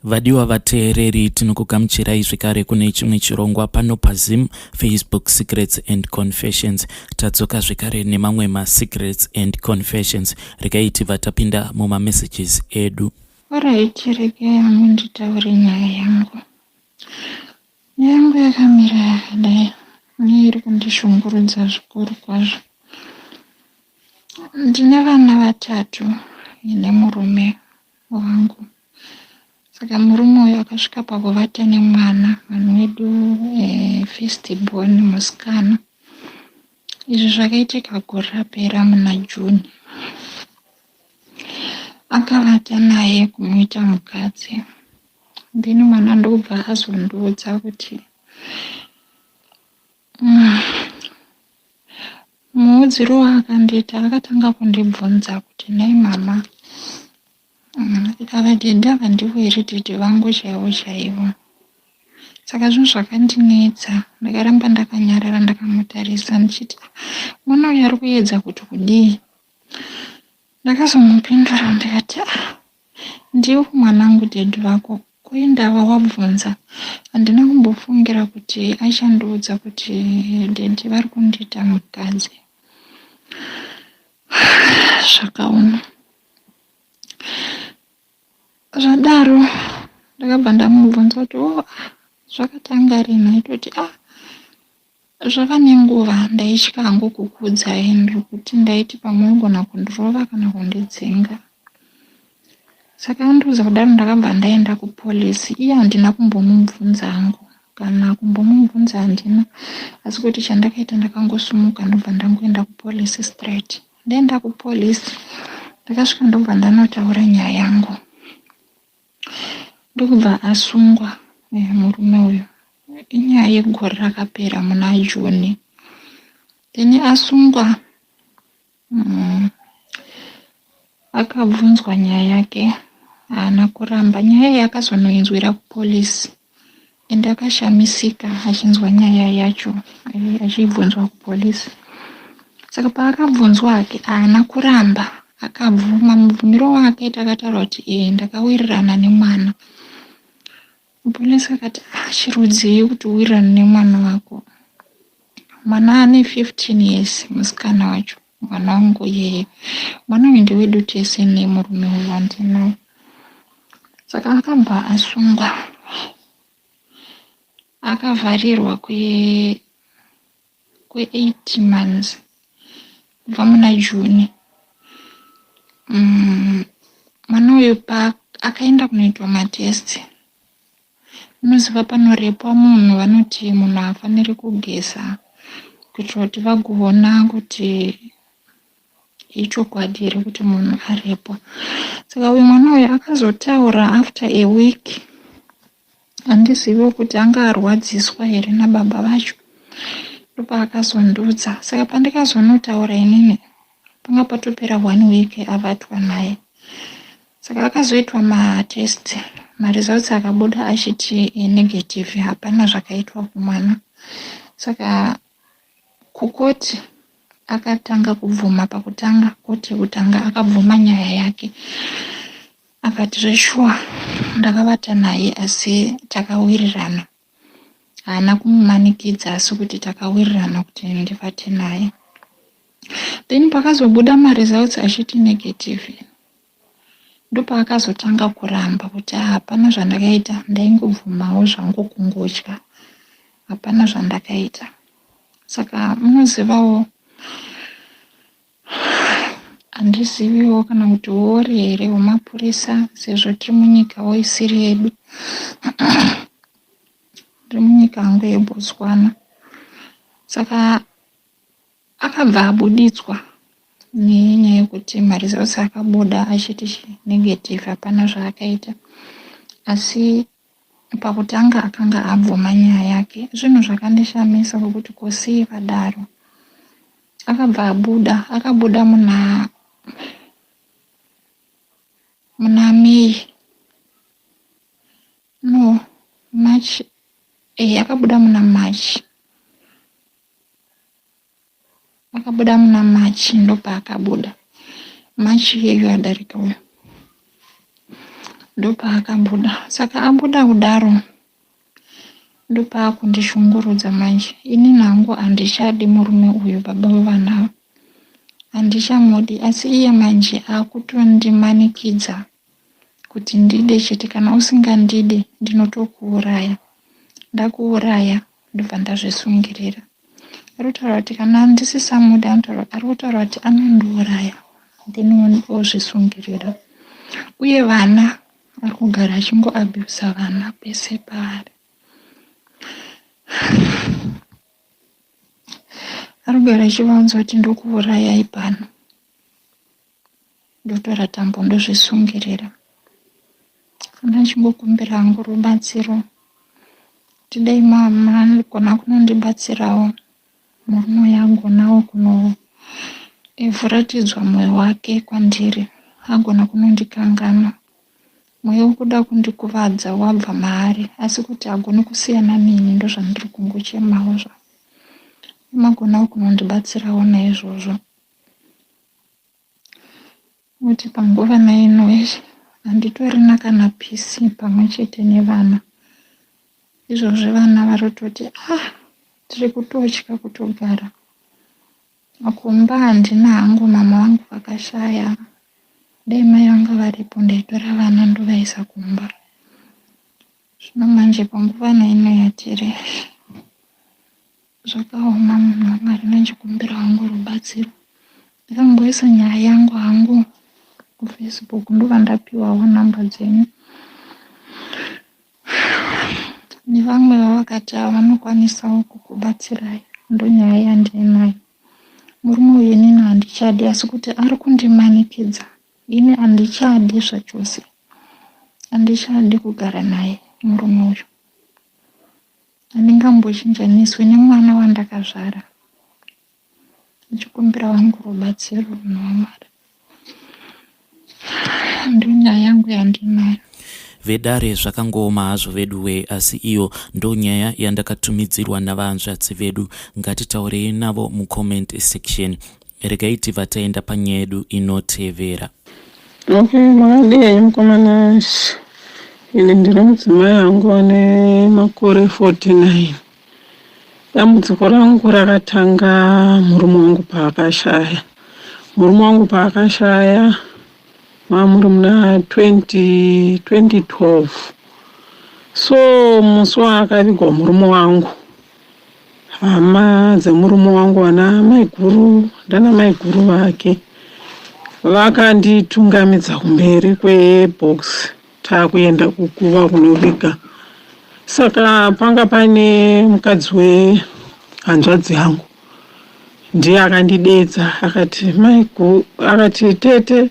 Vadiwa vateereri, tinokugamuchirai zvekare kune chimwe chirongwa pano paZim Facebook Secrets and Confessions. Tadzoka zvekare nemamwe masecrets and confessions. Regai tibva tapinda mumamessages edu. Alright, regai hangu nditaure nyaya yangu. Nyaya yangu yakamira yakadai, uye iri kundishungurudza zvikuru kwazvo. Ndine vana vatatu nemurume wangu. Saka murume uyu akasvika pakuvata nemwana vanhu vedu eh, first born musikana. Izvi zvakaitika gore rapera muna June. Akavata naye kumuita mukadzi. Then mwana ndobva azondiudza kuti mm, muudziro waakandiita akatanga kundibvunza kuti nhai mama Ava daddy ava ndivo here daddy vangu chaivo chaivo. Saka zvinhu zvakandinetsa ndakaramba ndakanyarara ndakamutarisa ndichiti ah, mwana uyu ari kuedza kuti kudii. Ndakazomupindura ndikati ah, ndivo mwanangu daddy vako ko indava wabvunza. Handina kumbofungira kuti achandiudza kuti daddy vari kundiita mukadzi. Zvakaoma. Zvadaro ndakabva ndamubvunza kuti oh zvakatanga rini aitoti ah zvava nenguva ndaitya hangu kukuudzai nekuti ndaiti pamwe ogona kundirova kana kundidzinga. Saka andiudza kudaro ndakabva ndaenda kupolice iye handina kumbomubvunza hangu kana kumbomubvunza handina asi kuti chandakaita ndakangosumuka ndobva ndangoenda kupolice straight. Ndaenda kupolice ndakasvika ndobva ndanotaura nyaya yangu ndokubva asungwa eh, murume uyu inyaya yegore rakapera muna June then asungwa mm, akabvunzwa nyaya yake haana kuramba nyaya iyi akazonoinzwira kupolice Ende akashamisika achinzwa nyaya yacho achiibvunzwa kupolice. Saka paakabvunzwa hake haana kuramba akabvuma mubvumiro waakaita akataura kuti ee ndakawirirana nemwana. Mupolice akati ah chirudzii kuti uwirirane nemwana wako. Mwana ane 15 years musikana wacho mwana wangu iyeye. Mwana uyu ndewedu tese nemurume uyu wandinaye. Saka akabva asungwa akavharirwa kwe kwe 8 months kubva muna June. Mm, mwana uyu pa akaenda kunoitwa matest unoziva panorepwa munhu vanoti munhu haafaniri kugeza kuitira kuti vagoona kuti Ichokwadi here kuti munhu arepwa? Saka uyu mwana uyu akazotaura after a week handiziviwo kuti anga arwadziswa here nababa vacho ndopaakazondiudza saka pandikazonotaura inini panga patopera one week avatwa naye saka akazoitwa matest maresults akabuda achiti negative hapana zvakaitwa kumwana saka Kukoti akatanga kubvuma pakutanga koti yekutanga akabvuma nyaya yake akati zveshuwa ndakavata naye asi takawirirana haana kumumanikidza asi kuti takawirirana kuti ndivate naye then pakazobuda maresults achiti negative Ndopaakazotanga kuramba kuti ah, hapana zvandakaita ndaingobvumawo zvangu kungotya hapana zvandakaita saka munozivawo handiziviwo kana kuti uori here hwemapurisa sezvo tiri munyikawo isiri yedu ndiri munyika hangu yebotswana saka Akabva abuditswa nenyaya yekuti maresults akabuda achiti negative hapana zvaakaita asi pakutanga akanga abvuma nyaya yake zvinhu zvakandishamisa kwekuti ko sei vadaro akabva abuda akabuda muna muna May no March eh akabuda muna March Akabuda muna March ndopaakabuda. March iyeyo adarika uyo. Ndopaakabuda. Saka abuda kudaro ndopaakundishungurudza manje. Inini hangu handichadi murume uyu baba vevana ava. Handichamudi asi iye manje akutondimanikidza kuti ndide chete kana usingandide ndinotokuuraya. Ndakuuraya ndobva ndazvisungirira. Ari kutaura kuti kana ndisisamude ari kutaura kuti anondiuraya then ozvisungirira. Uye vana ari kugara achingoabusa vana pese paari. Ari kugara achivaudza kuti ndokuurayai pano. Ndotora tambo ndozvisungirira. Kana achingokumbira hangu rubatsiro kuti dai magona kunondibatsirawo murume uyu agonawo kunoevhuratidzwa mwoyo wake kwandiri agona kunondikanganwa. Mweya wekuda kundikuvadza wabva maari asi kuti hagoni kusiyana neni ndozvandiri kungochemawo zva. Magonawo kunondibatsirawo naizvozvo. Kuti panguva naino handitorina kana peace pamwe chete nevana. Izvozvi vana varototi ah tiri kutotya kutogara. Kumba handina hangu mama vangu vakashaya. Dai mai vanga varipo ndaitora vana ndovaisa kumba. Zvino manje panguva naino yatiri Zvakaoma munhu waMwari ndanjikumbira hangu rubatsiro. Ndakamboisa nyaya yangu hangu kufacebook ndobva ndapiwawo number dzenyu nevamwe vavakati ava vanokwanisawo kukubatsirai ndonyaya yandinayo. Murume uyu inini handichadi asi kuti ari kundimanikidza ini handichadi zvachose handichadi kugara naye murume uyu. Handingambochinjaniswi nemwana wandakazvara. Ndichikumbira wangu rubatsiro munhu waMwari. Ndonyaya yangu yandinayo. Vedare zvakangooma hazvo veduwee asi iyo ndonyaya yandakatumidzirwa navahanzvadzi vedu ngatitaurei navo mucomment section regai tibva taenda panyaya yedu inotevera. Okay, makadii henyu mukoma Nash? Ini ndiri mudzimai wangu ane makore 49. Dambudziko rangu rakatanga murume wangu paakashaya. Murume wangu paakashaya mamuri muna 20, 2012. So musi waakavigwa murume wangu Hama dzemurume wangu vana maiguru ndana maiguru vake vakanditungamidza kumberi kwebox takuenda kukuva kunoviga saka panga paine mukadzi wehanzvadzi yangu ndiye akandidedza akati maiguru akati tete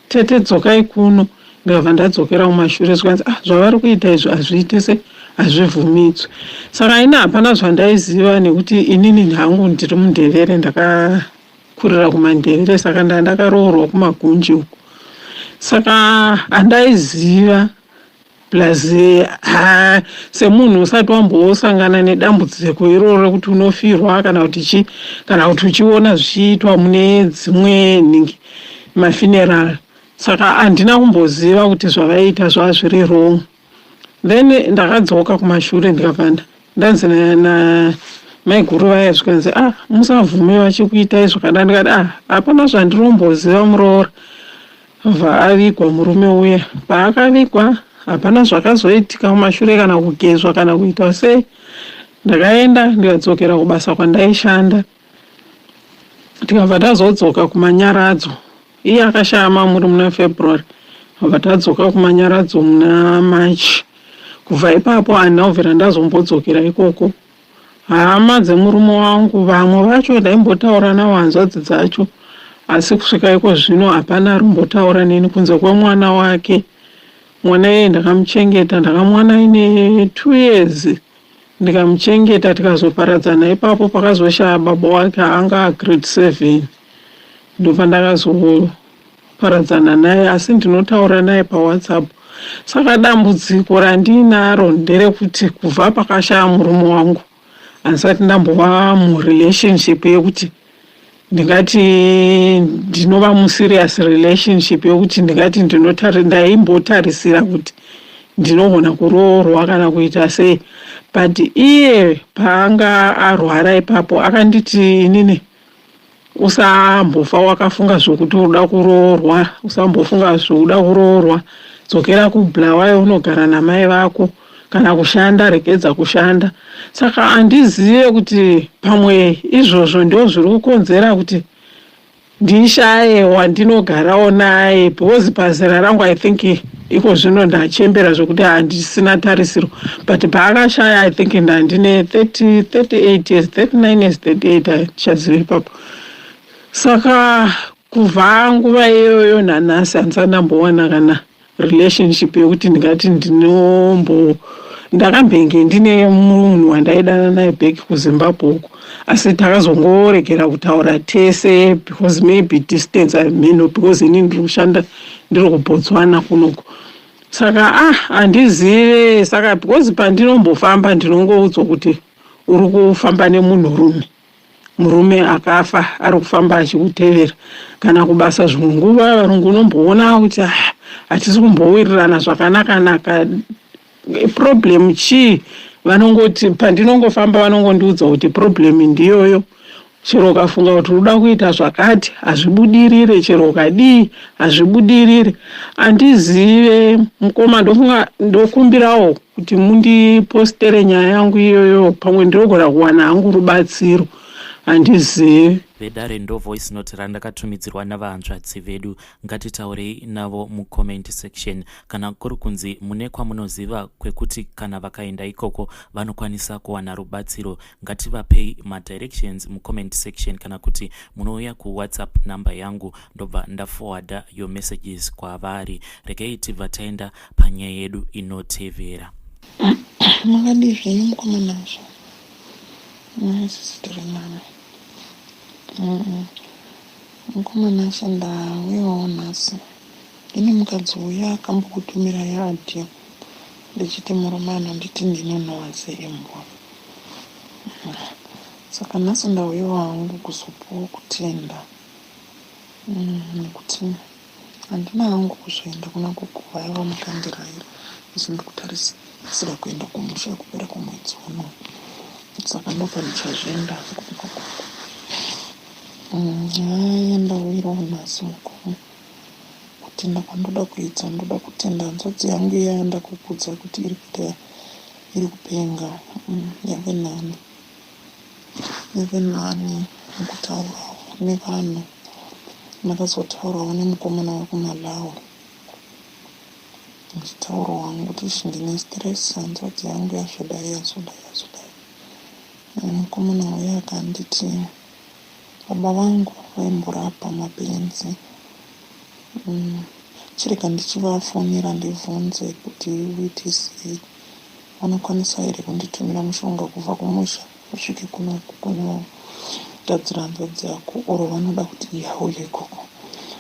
Tete dzokai kuno ndikabva ndadzokera kumashure zvikanzi ah zvavari kuita izvi hazviite se hazvibvumidzwe saka ini hapana zvandaiziva nekuti inini hangu ndiri mundevere ndakakurira kumandevere saka ndandakaroorwa kumagunji uku saka handaiziva plus ha semunhu usati wambosangana nedambudziko iroro rekuti unofirwa kana kuti chi kana kuti uchiona zvichiitwa mune dzimwe nhingi mafuneral saka handina kumboziva kuti zvavaiita zvaa zviri wrong then ndakadzoka kumashure ndikabva ndanzi namaiguru vaya zvikanzi ah musabvume vachikuitai zvakadai ndikati ah hapana zvandinomboziva muroora Abva avigwa murume uya. Paakavigwa hapana zvakazoitika kumashure kana kugezwa kana kuitwa sei. Ndakaenda ndikadzokera kubasa kwandaishanda. Tikabva tazodzoka kumanyaradzo. Iye akashaya mamuri muna February. Abva tadzoka kumanyaradzo muna March. Kubva ipapo handina kubvira ndazombodzokera ikoko. Hama dzemurume wangu vamwe vacho ndaimbotaura navo hanzvadzi dzacho asi kusvika iko zvino hapana ari kumbotaura neni kunze kwemwana wake. Mwana iyeye ndakamuchengeta ndakamuwana aine two years ndikamuchengeta tikazoparadzana ipapo pakazoshaya baba wake anga agrade seven ndopandakazoparadzana naye asi ndinotaura naye pawhatsapp Saka dambudziko randiinaro nderekuti kubva pakashaya murume wangu handisati ndambova murelationship yekuti Ndingati ndinova muserious relationship yokuti ndingati ndaimbotarisira kuti ndinogona kuroorwa kana kuita sei, but iye paanga arwara ipapo akanditi, "Inini usambofa wakafunga zvokuti uda kuroorwa, usambofunga zvokuda kuroorwa. Dzokera kuBulawayo unogara namai vako. Kana kushanda, regedza kushanda." Saka handizive kuti pamwe izvozvo ndo zviri kukonzera kuti ndishaye wandinogarawo naye, because pazera rangu, I think iko zvino ndachembera zvokuti handisina tarisiro, but paakashaya, I think ndandine 30, 38 years, 39 years, 38, handichaziva ipapo. Saka kubva nguva iyoyo nanhasi handisati ndambowana kana relationship yekuti ndingati ndinombo. Ndakambenge ndine munhu wandaidana naye back kuZimbabwe uko, asi takazongoregera kutaura tese because maybe distance, I mean, because ini ndiri kushanda, ndiri kuBotswana kunoku. Saka ah, handizive. Saka because pandinombofamba ndinongoudzwa kuti uri kufamba nemunhurume, murume akafa ari kufamba achikutevera. Kana kubasa, zvimwe nguva varungu unomboona kuti ah, hatisi kumbowirirana zvakanaka-naka, problem chii? Vanongoti, pandinongofamba vanongondiudza kuti problem ndiyoyo. Chero ukafunga kuti uda kuita zvakati, hazvibudirire. Chero ukadii, hazvibudirire. Handizive, mukoma. Ndofunga ndokumbirawo kuti mundipostere nyaya yangu iyoyo, pamwe ndinogona kuwana hangu rubatsiro. Handizivi. Vedare, ndo voice note randakatumidzirwa navahanzvadzi vedu. Ngatitaurei navo mucomment section. Kana kuri kunzi mune kwamunoziva kwekuti kana vakaenda ikoko vanokwanisa kuwana rubatsiro, ngativapei madirections mucomment section, kana kuti munouya kuWhatsApp number yangu, ndobva ndaforwarda your messages kwavari. Regai tibva taenda panyaya yedu inotevera. Makadii zvenyu, mukoma Nasho? Isusu tiri nani. Mukoma Nasho, ndauyawo nhasi. Ndine mukadzi uya akambokutumirai audio ndichiti murume anonditi ndinonhuhwa seimbwa. Saka nhasi ndauyawo hangu kuzopawo kutenda, nekuti handina hangu kuzoenda kuna gogo vaya vamukandirayira, asi ndikutarisira kuenda kumusha kupera kwemwedzi uno. Saka ndopandichazoenda hangu kwagogo. Nyaya yandauyirawo nhasi, mukoma, kutenda kwandoda kuita, ndoda kutenda hanzvadzi yangu iya yandakukudza kuti iri kuita, iri kupenga. Yave nani, yave nani mukutaurawo nevanhu. Ndakazotaurawo nemukomana wekuMalawi, ndichitaurawo hangu kuti ishi, ndine stress, hanzvadzi yangu yazvodai, yazodai, yazodai. Mukomana uya akanditi baba vangu vaimborapa mapenzi, chirega ndichivafonera ndibvunze kuti uite sei, vanokwanisa here kunditumira mushonga kubva kumusha usvike kunoku kunogadzira hanzvadzi yako, oro vanoda kuti iye auye ikoko.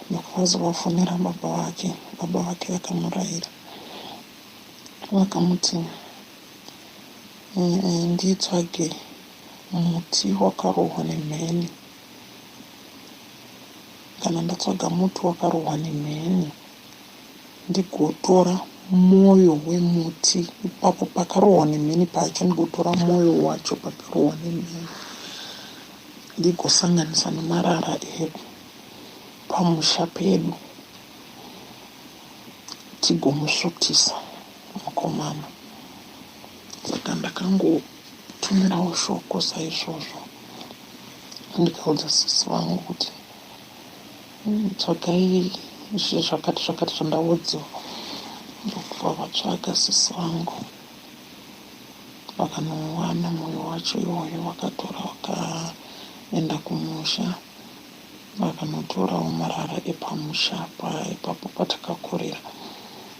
Ndokuvazovafonera baba vake. Baba vake vakamurayira, vakamuti nditsvage muti wakarohwa nemheni. Kana ndatsvaga muti wakarohwa nemheni, ndigotora mwoyo wemuti ipapo pakarohwa nemheni pacho, ndigotora mwoyo wacho pakarohwa nemheni, ndigosanganisa nemarara edu pamusha pedu, tigomusvutisa mukomana. Saka ndakangotumirawo shoko saizvozvo, ndikaudza sisi vangu kuti tsvagai zvakati zvakati zvandaudziwa. Ndokubva vatsvaga sisi vangu, vakanowana mwoyo wacho iwoyo, vakatora, vakaenda kumusha, vakanotorawo marara epamusha ipapo patakakurira,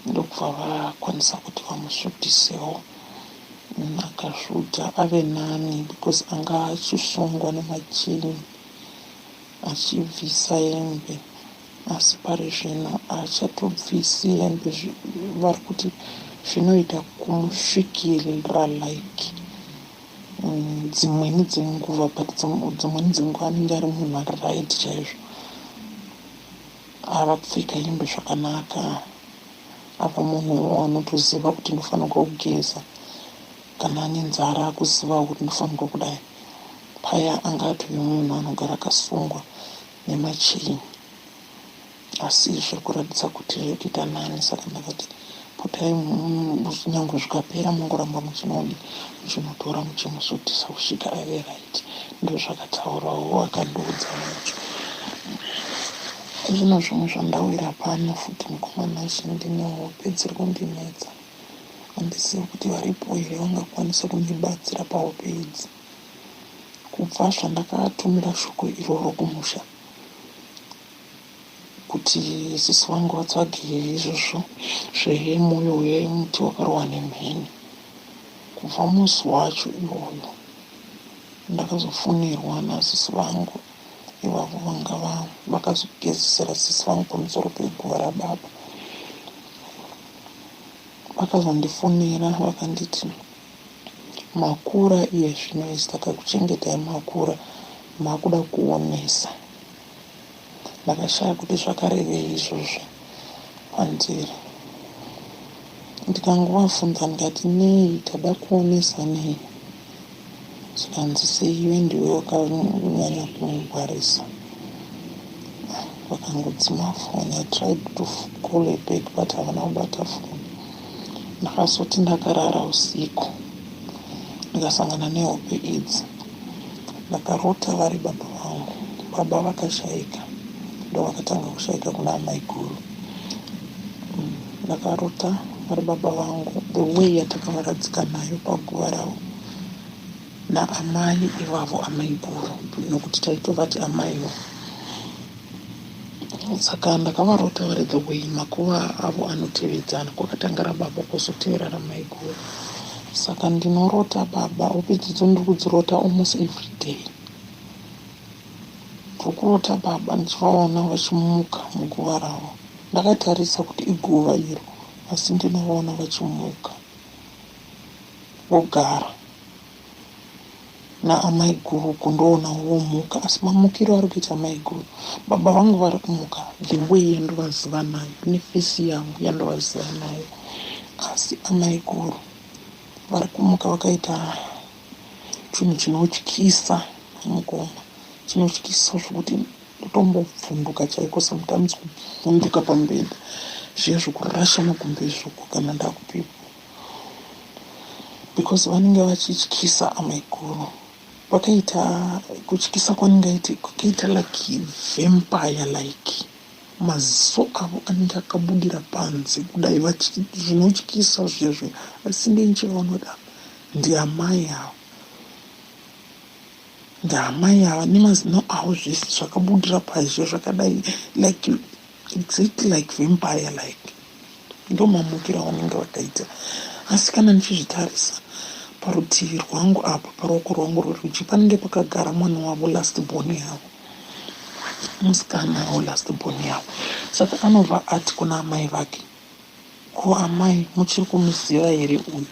ndokubva vakwanisa kuti vamusvutisewo. Akasvuta, ave nani, because anga achisungwa nemachini achibvisa hembe, asi pari zvino haachatobvisi hembe. Vari kuti zvinoita kumusvikira like Dzimweni dzenguva, but dzimweni dzenguva anenge ari munhu ari right chaizvo, ava kupfeka hembe zvakanaka, ava munhu anotoziva kuti ndofanirwa kugeza. Kana ane nzara, akuzivawo kuti ndofanirwa kudai. Paya anga atove munhu anogara akasungwa nemachain, asi zviri kuratidza kuti zviri kuita nani. Saka ndakati potai, nyange zvikapera, mungoramba muchinodi muchinotora muchimusutisa kusvika ave right. Ndo zvakataurawo akandiudza vacho. Zvino zvimwe zvandawira pano futi, mukomana, ndine hope dziri kundinetsa. Handizivi kuti varipo here vangakwanisa kundibatsira pahope idzi. Kubva zvandakatumira shoko iroro kumusha kuti sisi vangu vatsvage izvozvo zvemoyo wemuti wakarohwa nemheni, kubva musi wacho iwoyo ndakazofonерwa nasisi vangu ivavo vanga vakazogezesera sisi vangu pamusoro peguva rababa. Vakazondifonera vakanditi, "Makura iye zvino izvi, takakuchengetai makura, makuda kuonesa." Ndakashaya kuti zvakarevei izvozvo pandiri. Ndikangovabvunza ndikati, "Nei tada kuonesa? Nei?" Zvikanzi, "Seiwe ndiwe wakanyanya kungwarisa." Vakangodzima foni. I tried to call her back, but havana kubata foni. Ndakazoti ndakarara usiku, ndikasangana nehope idzi. Ndakarota vari baba vangu. Baba vakashayika, ndo vakatanga kushayika kuna amai guru. Ndakarota vari baba vangu, the way yatakavaradzika nayo paguva ravo naamai ivavo, amai guru, nokuti taitovati amaivo. Saka ndakavarota vari the way makuva avo anotevedzana, kwakatanga rababa, kwozotevera ramai guru. Saka ndinorota baba. Hope idzodzo ndiri kudzirota almost every day. Ndiri kurota baba ndichivaona vachimuka muguva ravo. Ndakatarisa kuti iguva iro, asi ndinovaona vachimuka, vogara naamai guru. Kundoona vomuka, asi mamukiro ari kuita amai guru, baba vangu vari kumuka the way yandovaziva nayo, neface yangu yandovaziva nayo, asi amai guru vari kumuka vakaita chinhu chinotyisa, mukoma, chinotyisa zvokuti ndotombobvunduka chaiko sometimes, kubvunduka pamubhedha zviya zvokurasha makumbo izvoko kana ndakupipa, because vanenge vachityisa. Amaiguru vakaita kutyisa kwaningaiti kukaita like vampire like maziso avo anenge akabudira panze kudai, zvinotyisa zviya zviya. Asi ndenichivaona kuti ndiamai ava, ndiamai ava, nemazino avo, zvese zvakabudira pazhe zvakadai, like exactly like vampire like. Ndo mamukiro avanenge vakaita. Asi kana ndichizvitarisa parutivi rwangu apa, paruoko rwangu rwerudyi, panenge pakagara mwana wavo, last born yavo, musikana welast born yavo. Saka anobva ati kuna amai vake, "Ko amai, muchiri kumuziva here uyu?"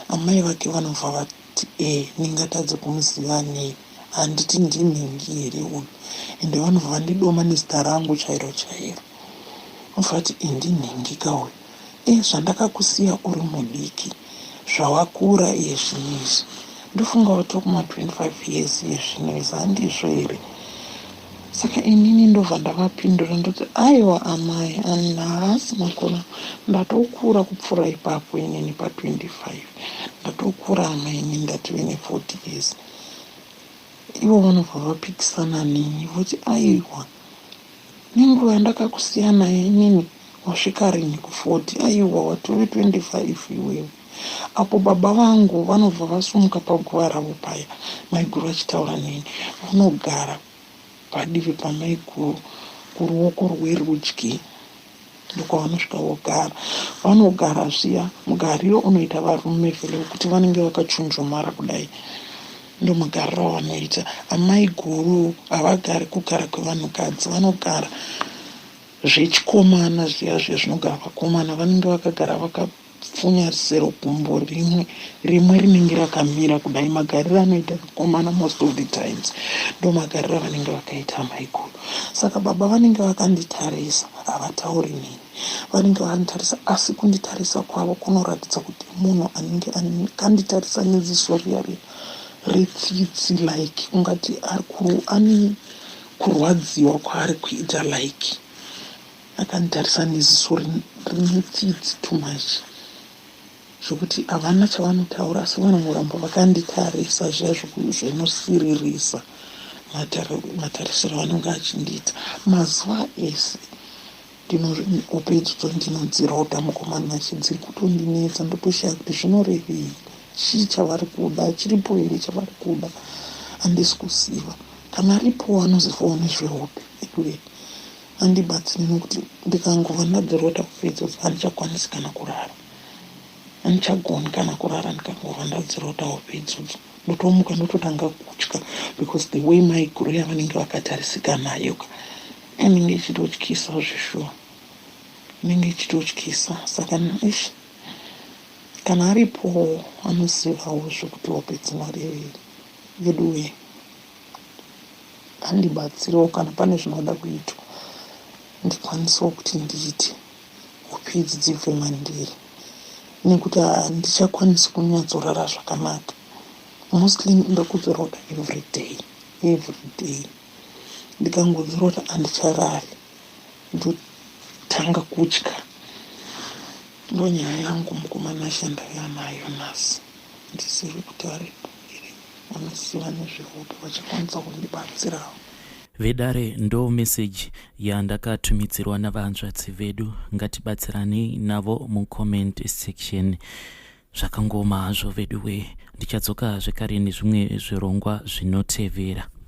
Amai vake vanobva vati, "E, ndingatadze kumuziva nei? Handiti ndinhingi here uyu?" Ende vanobva vandidoma nezita rangu chairo chairo. Vanobva vati, "Indinhingi ka uyu? E, zvandakakusiya uri mudiki, zvawakura iye zvino izvi, ndofunga wati kuma25 years iye zvino izvi, handizvo here?" Saka inini ndobva ndavapindura ndoti, "Aiwa amai, haasi makura, ndatokura kupfuura ipapo. Inini pa25 ndatokura amai, inini ndatove ne40 years." Ivo vanobva vapikisana neni voti, "Aiwa, nenguva yandakakusiya naye inini, wasvika rini ku40? Aiwa, watove 25 iwewe." Apo baba vangu vanobva vasumuka paguva ravo paya maiguru vachitaura neni, vanogara padivi pamaiguru kuruoko rwerudyi, ndokwavanosvika vogara. Vanogara zviya mugariro unoita varume vhele wekuti vanenge vakachunjumara kudai, ndo mugariro wavanoita. Amai guru havagari kugara kwevanhukadzi, vanogara zvechikomana zviya zviya zvinogara vakomana. Vanenge vakagara vaka Pfunya sero gumbo rimwe rimwe rinenge rakamira kudai magariro anoita vakomana most of the times ndomagariro avanenge vakaita maiguru. Saka baba vanenge vakanditarisa havatauri neni vanenge vakanditarisa asi kunditarisa kwavo kunoratidza kuti munhu anenge akanditarisa neziso riya riya retsitsi like ungati ane kurwadziwa kwaari kuita like akanditarisa neziso rine tsitsi too much zvokuti havana chavanotaura asi vanongoramba vakanditarisa zviya zvinosiririsa matarisiro avanenge achindiita mazuva ese. Hope idzodzo ndinodzirota mukomana dziri kutondinetsa ndotoshaya kuti zvinorevei chii chavari kuda chiripo here chavari kuda handisi kuziva kana aripowo anozivawo nezvehope anyway andibatsire nekuti ndikangova ndadzirota hope idzodzo handichakwanisi kana kurara handichagoni kana kurara ndikangova ndadzirota hope idzodzo ndotomuka ndototanga kutya because the way maiguru yavanenge vakatarisika nayo ka inenge ichitotyisa zvishuwa inenge ichitotyisa saka ish kana aripo anozivawo zvekuti hope dzinorevei veduwe andibatsirewo kana pane zvinoda kuitwa ndikwanisewo kuti ndiite hope idzi dzibve mandiri nekuti handichakwanisi kunyatsorara zvakanaka mostly ndikudzirota every day every day ndikangodzirota handicharari ndotanga kutya ndonyaya yangu mukomana ashandauya nayo nhasi handizivi kuti aripo here vanoziva nezvehope vachakwanisa kundibatsirawo. Vedare ndo meseji yandakatumidzirwa navanzvadzi vedu ngatibatsiranei navo mucomment section zvakangoma hazvo veduwe ndichadzoka zvekare nezvimwe zvirongwa zvinotevera.